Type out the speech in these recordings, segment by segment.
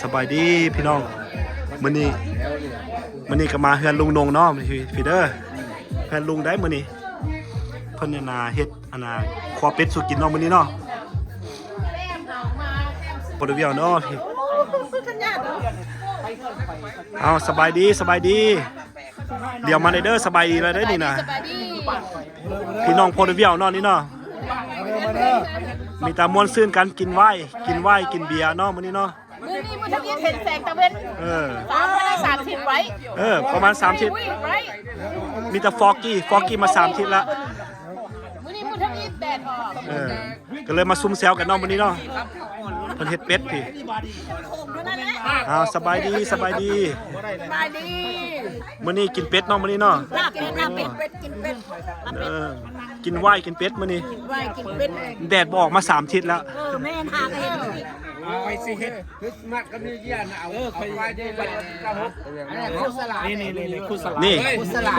ສະບາຍດີພີ່ນ້ອງ ມື້ນີ້ ມື້ນີ້ກໍມາເຮືອນລຸງນົງເນາະ ພີ່ເດີ ເຮືອນລຸງໄດ໋ມື້ນີ້ ເພິ່ນອັນນ່າເຮັດອັນນ່າຄົວເປັດສູ່ກິນເນາະມື້ນີ້ເນາະ ໂປຣຕຸເກວເນາະ ເອົາ ສະບາຍດີ ສະບາຍດີ ດຽວມາເດີ ສະບາຍດີແລ້ວເດີນີ້ນະ ສະບາຍດີ ພີ່ນ້ອງໂປຣຕຸເກວເນາະນີ້ເນາະ ມີແຕ່ມ່ວນຊື່ນກັນ ກິນໄວ ກິນໄວ ກິນເບຍເນາະມື້ນີ້ເນາະ ມື້ນີ້ມື້ທຳອິດເຫັນແສງຕາເວັນ ເອີ ສາມວັນສາມທິດໄວ້ ເອີ ປະມານສາມທິດ ມີແຕ່ຟອກກີ້ ຟອກກີ້ມາສາມທິດລະ ມື້ນີ້ມື້ທຳອິດແດດອອກ ເອີ ກໍເລີຍມາຊຸມແຊວກັນເນາະມື້ນີ້ເນາະ ເພິ່ນເຮັດເປັດພີ້ ອ້າວ ສະບາຍດີ ສະບາຍດີ ສະບາຍດີ ມື້ນີ້ກິນເປັດເນາະມື້ນີ້ເນາະ ລາບເປັດ ລາບເປັດ ກິນເປັດ ເອີ ກິນໄວ ກິນເປັດມື້ນີ້ ກິນໄວ ກິນເປັດ ແດດບໍ່ອອກມາສາມທິດແລ້ວ ເອີ ແມ່ນ ຫາກໍເຫັນ ເອົາໄວ້ຊິເຮັດ ຄຣິສມາສກັບນິວເຢຍນະ ເອົາ ເອີ ເອົາໄວ້ໄດ້ ນີ້ ນີ້ ນີ້ ນີ້ ຄູສະຫຼາ ນີ້ ຄູສະຫຼາ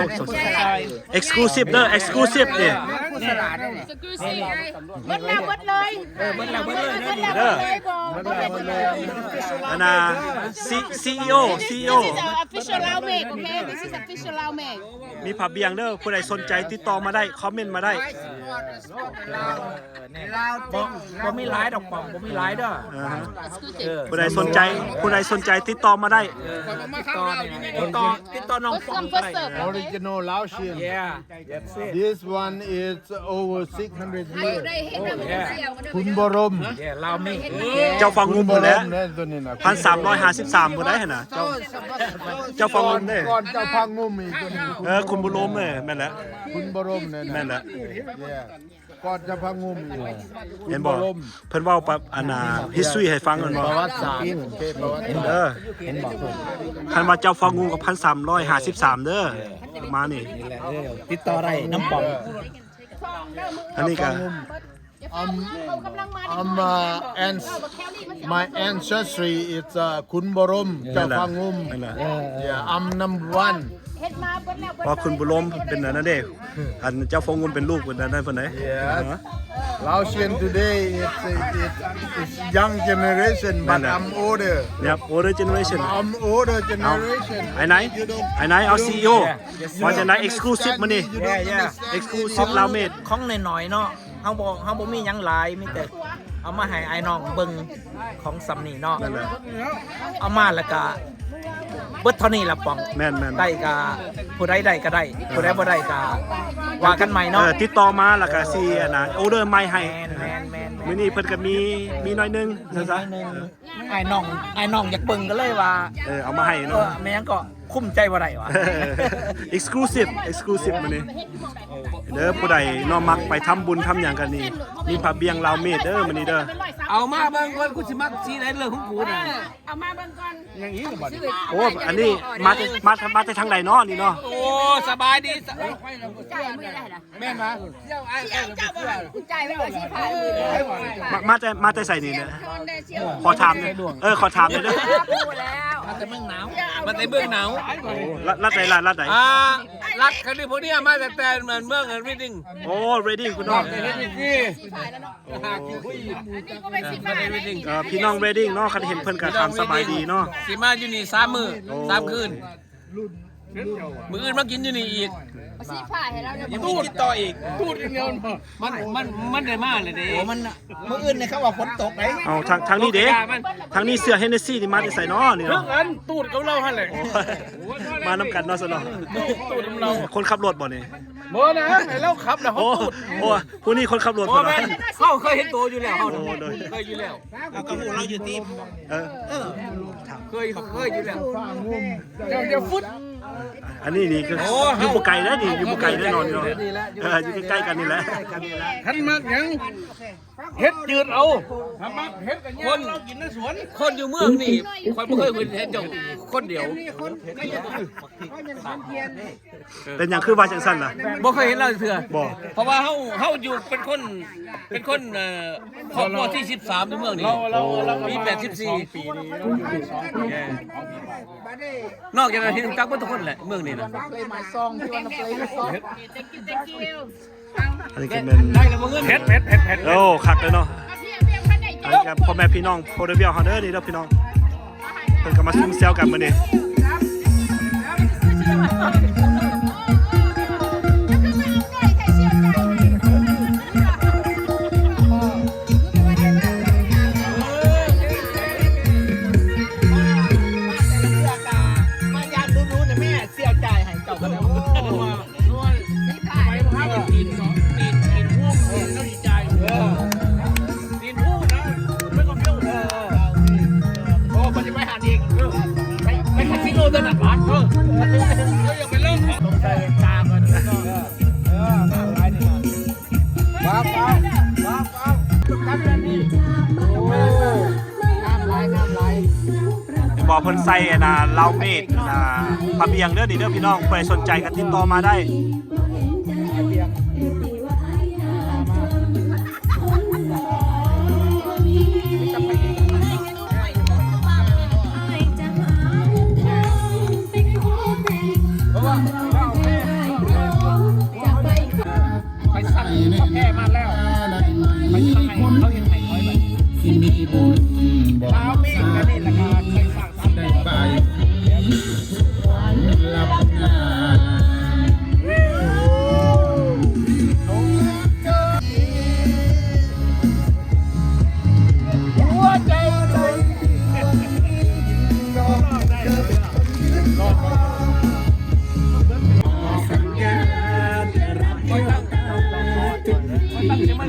ເອັກສະລູຊີບເດີ ເອັກສະລູຊີບນີ້ ເບິດແລ້ວເບິດເລີຍ ເອີ ເບິດແລ້ວເບິດເລີຍເດີ ເອີ ອັນນ່າ ຊີອີໂອ ຊີອີໂອ This is official Lao Make, okay? This is official Lao Make. ມີຜ້າບ່ຽງເດີ ຜູ້ໃດສົນໃຈຕິດຕໍ່ມາໄດ້ ຄອມເມັນມາໄດ້ ບໍ່ ບໍ່ມີຫຼາຍດອກປອງ ບໍ່ມີຫຼາຍເດີ ເອີ ຜູ້ໃດສົນໃຈ ຜູ້ໃດສົນໃຈຕິດຕໍ່ມາໄດ້ ຕິດຕໍ່ ຕິດຕໍ່ ຕິດຕໍ່ນ້ອງປອງກໍໄດ້ Original Laotian. Yeah. This one is over six hundred years. ຄຸນບໍລົມ ເຈົ້າຟ້າງຸ່ມພຸ້ນແຫຼະ ພັນສາມຮ້ອຍຫ້າສິບສາມພຸ້ນໄດ໋ຫັ້ນນະ ເຈົ້າ ເຈົ້າຟ້າງຸ່ມເດ້ ກ່ອນເຈົ້າຟ້າງຸ່ມອີກ ເອີ ຄຸນບຸລົມເດ້ ແມ່ນແຫຼະ ຄຸນບໍລົມ ແມ່ນແຫຼະ ກ່ອນຈະພາງຸ່ມອີກ ເຫັນບໍ່ ເພິ່ນເວົ້າປະ ອັນນ່າ history ໃຫ້ຟັງແມ່ນບໍ່ ປະຫວັດສາດ ເອີ ເຫັນບໍ່ ຄັນວ່າເຈົ້າພາງຸ່ມກໍພັນສາມຮ້ອຍຫ້າສິບສາມເດີ ມານີ້ ນີ້ແຫຼະ ເອີ ຕິດຕໍ່ໄດ້ນຳປອງ ອັນນີ້ກໍ I'm, I'm, uh, ans-, my ancestry is, uh, ຂຸນບໍລົມ ເຈົ້າພາງຸ່ມ Yeah, I'm number one. ເພາະຄຸນບຸລົມເປັນອັນນັ້ນເດ້ ອັນເຈົ້າຟອງງຸ່ມເປັນລູກເພິ່ນນັ້ນເພິ່ນເດ້ Yes. Laotian today is, is, is young generation, but I'm older. Yep, older generation. I'm older generation. ໄອ້ນາຍ ໄອ້ນາຍ ເອົາ ຊີອີໂອ ວ່າຈັ່ງໃດ exclusive ມື້ນີ້ exclusive Lao Made ຂອງນ້ອຍໆເນາະ ເຮົາບໍ່ ເຮົາບໍ່ມີຫຍັງຫຼາຍ ມີແຕ່ເອົາມາໃຫ້ອ້າຍນ້ອງເບິ່ງຂອງສ່ຳນີ້ເນາະ ນັ້ນແຫຼະ ເອົາມາແລ້ວກະເບິດເທົ່ານີ້ລະປອງ ແມ່ນໆ ໄດ້ກະ ຜູ້ໃດໄດ້ກະໄດ້ ຜູ້ໃດບໍ່ໄດ້ກະວ່າກັນໃໝ່ເນາະ ເອີ ຕິດຕໍ່ມາແລ້ວກະຊິອັນນ່າ order ໃໝ່ໃຫ້ ແມ່ນໆໆ ມື້ນີ້ເພິ່ນກະມີ ມີໜ້ອຍໜຶ່ງ ມີໜ້ອຍໜຶ່ງ ເອີ ອ້າຍນ້ອງ ອ້າຍນ້ອງຢາກເບິ່ງກໍເລີຍວ່າ ເອີ ເອົາມາໃຫ້ເນາະ ເອີ ແມ່ນຫຍັງກໍ ຄຸ້ມໃຈບໍ່ໄດ້ຫວາ exclusive exclusive ມື້ນີ້ເດີ ຜູ້ໃດເນາະ ມັກໄປທຳບຸນທຳຫຍັງກັນນີ້ ມີຜ້າບ່ຽງ Lao Made ເດີ ມື້ນີ້ເດີ ເອົາມາເບິ່ງກ່ອນ ກູຊິມັກສີໃດເລື່ອງຂອງກູນະ ເອົາມາເບິ່ງກ່ອນ ຢ່າງນີ້ລະບັດນີ້ ໂອ້ ອັນນີ້ມາແຕ່ ມາ ມາແຕ່ທາງໃດເນາະນີ້ເນາະ ໂອ້ ສະບາຍດີ ແມ່ນຫວາ ເຈົ້າອ້າຍ ເຈົ້າບໍ່ໃຫ້ກູຈ່າຍໄວ້ບໍ່ ຊິພາ ມາ ມາແຕ່ ມາແຕ່ໃສນີ້ນະ ຂໍຖາມແດ່ ເອີ ຂໍຖາມແດ່ເດີ ມາແຕ່ເມືອງໜາວ ມາແຕ່ເມືອງໜາວ ໂອ້ ລັດ ລັດໃດລະ ລັດໃດ ອ່າ ລັດຄາລີຟໍເນຍ ມາແຕ່ ແຕ່ເມືອງ ເມືອງ Reading ໂອ້ Reading ພຸ້ນເນາະ ມາແຕ່ Reading ເອີ ພີ່ນ້ອງ Reading ເນາະ ຄັນເຫັນເພິ່ນກໍຖາມສະບາຍດີເນາະ ຊິມາຢູ່ນີ້ສາມມື້ ໂອ້ ສາມຄືນ ມື້ອື່ນມາກິນຢູ່ນີ້ອີກ ເອົາສີຟ້າໃຫ້ລາວແດ່ ຍັງມີກິນຕໍ່ອີກ ຕູດຢ່າງດຽວ ມັນ ມັນ ມັນໄດ້ມາແລ້ວເດ້ ໂອ້ ມັນ ມື້ອື່ນນີ້ເຂົາວ່າຝົນຕົກເດ້ ເອົາ ທາງ ທາງນີ້ເດ້ ທາງນີ້ເສື້ອ Hennessy ນີ້ມາແຕ່ໃສເນາະນີ້ ຄື ເນາະ ກັນ ຕູດກັບລາວຫັ້ນແຫຼະ ໂອ້ ມານຳກັນເນາະຊັ້ນເນາະ ຕູດກັບລາວ ຄົນຂັບລົດບໍ່ນີ້ ບໍ່ນະ ໃຫ້ລາວຂັບນະ ໂອ້ ໂອ້ ຜູ້ນີ້ຄົນຂັບລົດ ບໍ່ແມ່ນ ເຮົາເຄີຍເຫັນໂຕຢູ່ແລ້ວ ເຮົາ ໂອ້ ໂດຍ ເຄີຍຢູ່ແລ້ວ ເຮົາກໍຮູ້ລາວຢູ່ຕິ ເອີ ເອີ ເຄີຍ ເຄີຍຢູ່ແລ້ວ ເຈົ້າຢ່າຟຸດ ອັນນີ້ນີ້ຄື ໂອ້ ຢູ່ບໍ່ໄກເດ້ນີ້ ຢູ່ບໍ່ໄກເດ້ນອນຢູ່ ເອີ ຢູ່ໃກ້ໆກັນນີ້ແຫຼະ ຄັນມັກຫຍັງ ເຮັດຈືດເອົາ ຖ້າມັກເຮັດກໍຍ່າງເລາະກິນໃນສວນ ຄົນ ຄົນຢູ່ເມືອງນີ້ ຂ້ອຍບໍ່ເຄີຍເຫັນເຈົ້າຄົນດຽວ ເປັນຫຍັງຄືວ່າຈັ່ງຊັ້ນລະ ບໍ່ເຄີຍເຫັນລາວເທື່ອ ບໍ່ ເພາະວ່າເຮົາ ເຮົາຢູ່ເປັນຄົນ ເປັນຄົນ ເອີ ຄອບຄົວທີສິບສາມໃນເມືອງນີ້ ລາວ ລາວ ລາວ ປີແປດສິບສີ່ ນອກຈາກນັ້ນທີ່ຮູ້ຈັກເບິດທຸກຄົນແຫຼະ ເມືອງນີ້ນະ Thank you, thank you. ອັນນີ້ກໍແມ່ນ ເຜັດ ເຜັດ ເຜັດ ເຜັດ ໂອ້ ຄັກເລີຍເນາະ ອັນນີ້ກໍພໍ່ແມ່ພີ່ນ້ອງໂປຣຕຸເກວເຮົາເດີ ນີ້ເດີພີ່ນ້ອງ ເພິ່ນກໍມາຊຸມແຊວກັນມື້ນີ້. ມາແຕ່ລະເທື່ອກະມາຢາມດູໆນະແມ່ ສ່ຽວຈ່າຍໃຫ້ເຈົ້າກໍໄດ້. ໂອ້ ໂອ້ຍ ໄປພາໄປກິນເນາະ ຕີນ ຕີນຫູ ເອີ ເຂົາຊິຈ່າຍ ເອີ ຕີນຫູນະ ໄປກັບເຈົ້າ ເອີ ໂອ້ ເພິ່ນຊິໄປຫາອີກ ເອີ ໄປ ໄປຄາສິໂນຕົວນັ້ນຫວາ ເອີ ເອີ ຢ່າໄປເລີກ ຕ້ອງໃສ່ຕາກ່ອນ ເອີ ເອີ ນ້ຳຫຼາຍນີ້ນະ ວ້າວ ວ້າວ ວ້າວ ຕ້ອງກັບແບບນີ້ ໂອ້ ນ້ຳຫຼາຍ ນ້ຳຫຼາຍ. ເຫັນບໍ່ ເພິ່ນໃສ່ອັນນ່າ ລາວເມດ ອ່າ ຜ້າບ່ຽງເດີນີ້ເດີພີ່ນ້ອງ ຜູ້ໃດສົນໃຈກໍຕິດຕໍ່ມາໄດ້. ຂ້ອຍສັ່ງກາແຟມາແລ້ວ ຂ້ອຍຊິເອົາໃຫ້ເຂົາເຮັດໃຫ້ຂ້ອຍບັດນີ້ ລາວມີກະນີ້ລະກະຂ້ອຍສັ່ງສາມ ໄດ້ໄປ ນີ້ແ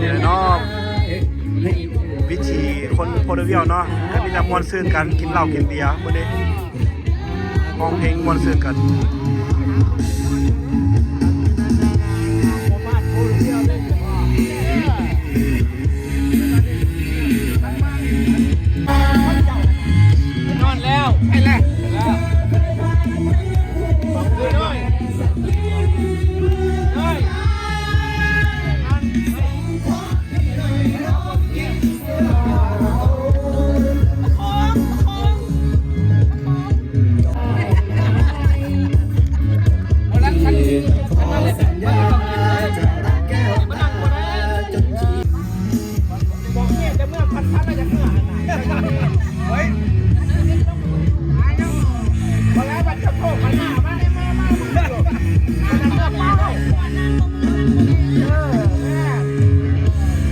ຫຼະເນາະ ວິຖີຄົນໂພເດີວຽວເນາະ ກໍມີແຕ່ມ່ວນຊື່ນກັນ ກິນເຫຼົ້າກິນເບຍມື້ນີ້ ຮ້ອງເພງມ່ວນຊື່ນກັນ. ນອນແລ້ວ ໄປແລ້ວ ໄປແລ້ວ.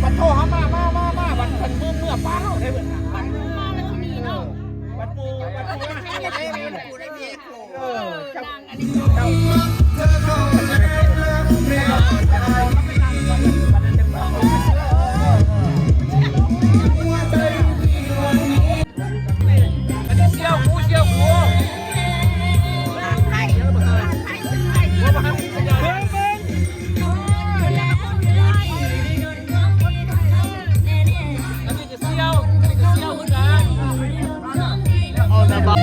ບັດໂທເຮົາມາ ມາ ມາ ມາ ບັດເພິ່ນເມືອ ເມືອປາເຮົາໄດ້ເບິດນະ ບັດໂມ ບັດໂມ ເອີ ເຈົ້າ ເຈົ້າ ອັນນີ້ສ່ຽວກູ ສ່ຽວກູ ເບິ່ງ ເບິ່ງ ອັນນີ້ກໍສ່ຽວ ອັນນີ້ກໍສ່ຽວຄືກັນ ເອົານະບາດ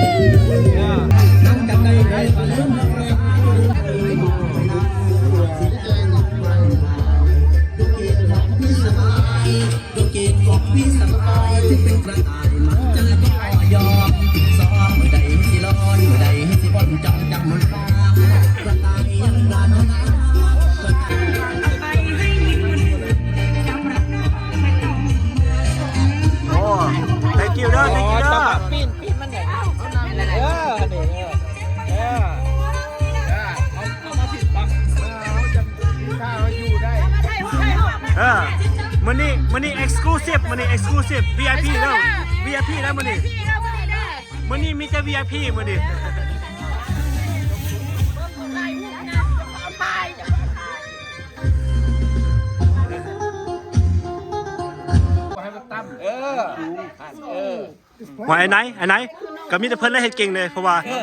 ໂອ້ thank you ເດີ thank you ເດີ ປີນ ປີນມັນແດ່ ເອີ ນີ້ ເອີ ເອີ ເອົາ ເອົາມາຜິດບັງ ເອີ ເຮົາຈະ ເຮົາຢູ່ໄດ້ ເອີ ມື້ນີ້ ມື້ນີ້ exclusive ມື້ນີ້ exclusive ວີໄອພີ ເດີ ວີໄອພີ ເດີ ມື້ນີ້ ມື້ນີ້ມີແຕ່ ວີໄອພີ ມື້ນີ້ ບໍ່ໃຫ້ມັນຕ່ຳ ເອີ ເອີ ວ່າໄອ້ໄນ ໄອ້ໄນ ກໍມີແຕ່ເພິ່ນແຫຼະເຮັດເກັ່ງເດ້ ເພາະວ່າ ເອີ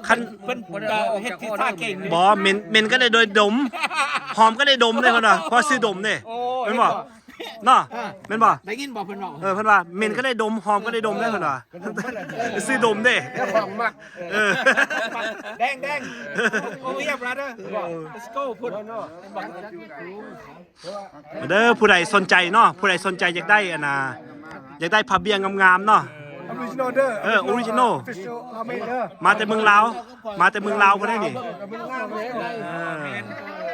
ຄັນ ເພິ່ນ ເພິ່ນກໍເຮັດທີ່ທ່າເກັ່ງ ບໍ່ ເມັນ ເມັນກໍໄດ້ໂດຍດົມ ຫອມກໍໄດ້ດົມເດ້ ເພິ່ນວ່າ ເພາະວ່າຊື່ດົມເດ້ ໂອ້ ແມ່ນບໍ່? ເນາະ ເອີ ແມ່ນບໍ່? ໄດ້ຍິນບໍ່ເພິ່ນເວົ້າ? ເອີ ເພິ່ນວ່າເໝັນກໍໄດ້ດົມ ຫອມກໍໄດ້ດົມເດ້ ເພິ່ນວ່າ ຊື່ດົມເດ້ ເຈົ້າຂອງມັກ ເອີ ແດງ ແດງ ໂອເວີເຮຍ brother let's go ພຸ້ນ ມາເດີ ຜູ້ໃດສົນໃຈເນາະ ຜູ້ໃດສົນໃຈຢາກໄດ້ອັນນ່າ ຢາກໄດ້ຜ້າບ່ຽງງາມໆເນາະ original ເດີ ເອີ original official ເຮົາເມດເດີ ມາແຕ່ເມືອງລາວ ມາແຕ່ເມືອງລາວພຸ້ນເດ້ນີ້ ເອີ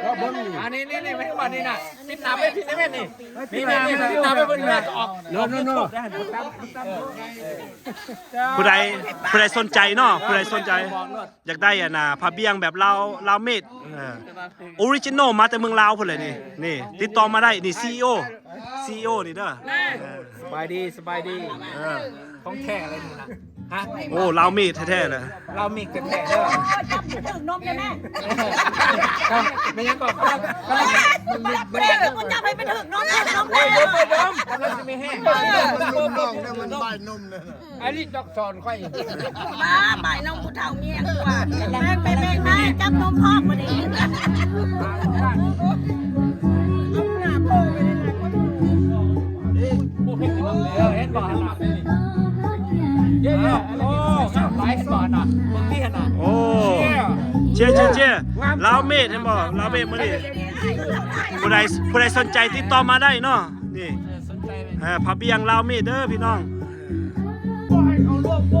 ເອີ ອັນນີ້ ນີ້ ນີ້ ແມ່ນບໍ່ນີ້ນະ ປິດໜ້າໄປ ປິດໄດ້ແມ່ນນີ້ ປິດໜ້າໄປ ປິດໜ້າໄປ ເບິ່ງໜ້າອອກ ໂນ ໂນ ໂນ ຜູ້ໃດ ຜູ້ໃດສົນໃຈເນາະ ຜູ້ໃດສົນໃຈ ຢາກໄດ້ອັນນ່າ ຜ້າບ່ຽງແບບລາວ ລາວເມດ ເອີ ອໍຣິຈິນອລ ມາແຕ່ເມືອງລາວພຸ້ນແຫຼະນີ້ ນີ້ ຕິດຕໍ່ມາໄດ້ ນີ້ ຊີອີໂອ ຊີອີໂອ ນີ້ເດີ ສະບາຍດີ ສະບາຍດີ ເອີ ຂອງແທ້ເລີຍນີ້ນະ ຮະ ໂອ້ ລາວເມດແທ້ໆເລີຍ ລາວເມດແທ້ໆເດີ ຈັບໄປຖືກນົມແດ່ແມ່ ແມ່ນຫຍັງກໍ ກຳລັງ ກຳລັງ ກຳລັງ ກຳລັງຊິມີແຮງ ມັນລຸມນ້ອງເດ້ ມັນບາຍນົມເດ້ ອາລິດດອກສອນຂ້ອຍ ບ້າ ບາຍນົມຜູ້ເຖົ້າເມຍກວ່າ ແບ່ງໄປແບ່ງມາ ຈັບນົມພ້ອມບໍ່ໄດ້ ເຫັນບໍ່ຫັ້ນນະ ເຢ້ໆ ໂອ້ ງາມຫຼາຍ ເຫັນບໍ່ຫັ້ນນະ ເບິ່ງນີ້ຫັ້ນນະ ໂອ້ ເຈຍ ເຈຍ ເຈຍ ລາວເມດ ເຫັນບໍ່ ລາວເມດມື້ນີ້ ຜູ້ໃດ ຜູ້ໃດສົນໃຈຕິດຕໍ່ມາໄດ້ເນາະ ນີ້ ເອີ ຜ້າບ່ຽງລາວເມດເດີພີ່ນ້ອງ ບໍ່ໃຫ້ເຂົາລວມວົ